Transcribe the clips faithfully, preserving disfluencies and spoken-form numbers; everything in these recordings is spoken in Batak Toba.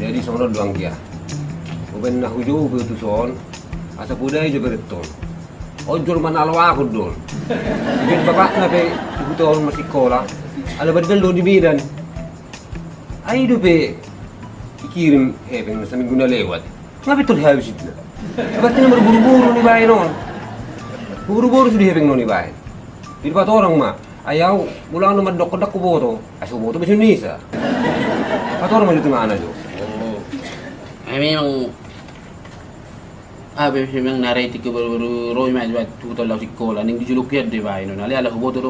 Jadi songon on do anggia. Umbaen na hujou pe tuson, asa podai jo berengton. On jolma na aloakon do on. Jadi bapakna pe di huta on masikola. Ala bandal do di Medan. Ai dope ikirim hepeng na saminggu na lewat. Nga pintor habis itna. Berarti na marboruboru nibaen on. Boruboru sude hepeng na nibaen. Jadi patorang ma. Ai au ulang na mandok-dok huboto. Ai so huboto be songon i sa. Patorang ma di tengahna jo. Ai memang Aha pe memang na ra i tingki baru-baru ro i ma tu huta laho sikola, naeng dijoloki an do iba i, alai ala huboto do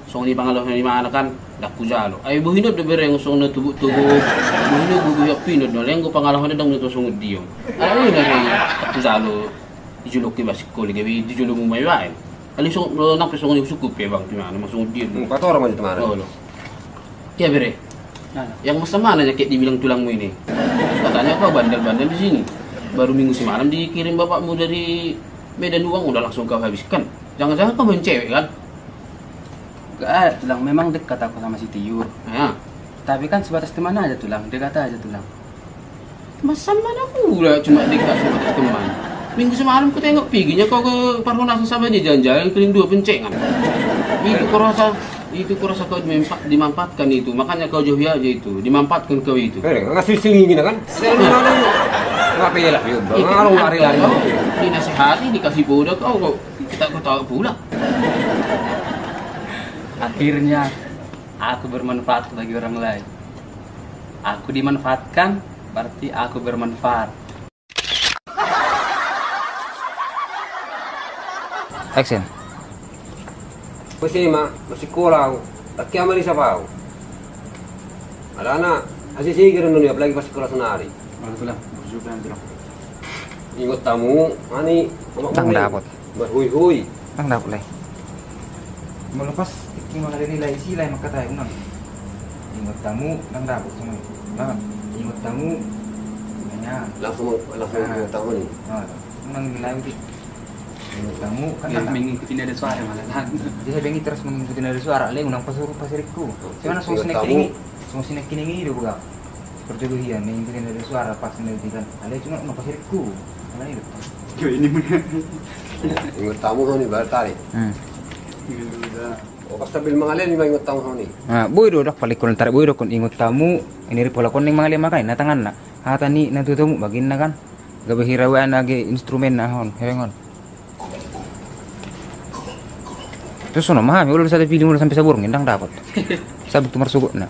songon i pangalaho ni imana kan, ndang hujalo. Ai bohinon do bere songon na tubu-tubu, bohinon do, bohinon do, alai anggo pangalahona ndang na tua songon dia on. Ai na ra i ndang hujalo dijoloki iba sikola, gabe dijolomu ma iba i. Alai songon nang pe songon i husungkun pe bang tu imana ma songon dia. Patorang ma tu imana. Olo. Iya bere. Yang masa mana nyakit dibilang tulangmu ini? Katanya kau bandel-bandel di sini. Baru minggu semalam dikirim bapakmu dari Medan uang, udah langsung kau habiskan. Jangan-jangan kau main cewek kan? Enggak, tulang, memang dekat aku sama si Tiur. Tapi kan sebatas teman aja, tulang, dekat aja, tulang. Masa mana pula cuma dekat sebatas teman. Minggu semalam ku tengok piginya kau ke parhonasan sama dia jalan-jalan keliling dua pencengan. Itu kurasa, itu kurasa kau dimanfaatkan itu, makanya kau jauhi aja itu, dimanfaatkan kau itu. Eh, nggak sering-sering ini kan? Sering mana? Nggak pelak ya, nggak lari-lari. Dinasehati, dikasih poda kau kok kita ketawa pula. Akhirnya aku bermanfaat bagi orang lain. Aku dimanfaatkan, berarti aku bermanfaat. Action. Bos, ima masikola au. Laki ama di sapa au. Alana asi sigi reno ni apalagi pas sikola sonari. Ingot tamu ani. Tang dapot. Marhuihui. Ndang dapot lai. Molo pas tingki mangalehon i lai, isi lai mangkatai unang. Ingot tamu ndang dapot songon i. Ingot tamu. Langsung langsung ingot tamu ni. Unang ni lai uti. Ingot tamu kan mengikuti nada suara malah. Jadi bengi terus mengikuti nada suara le unang pasur pasirikku. Cuma songon sinekiningi, songon sinekiningi do buka. Perjodohian ni inti nada suara pas nda di kan. Alai cuma na pasirikku. Alai do. Ini mana? Ingot tamu songon i baru tarik. Hmm. Oh, pas sambil mangalehon i ma ingot tamu songon i. Boi do dak paling kau tarik boi do kon ingot tamu. Ini ri pola kon naeng mangalehon ma kan na tanganna. Hata ni na tutumu baginna kan. Gabe hira wa na ge instrumen na hon herengon. Terus sono ma hami olo sada pidi molo sampe saborngin ndang dapot. Sabuk tu marsogotna.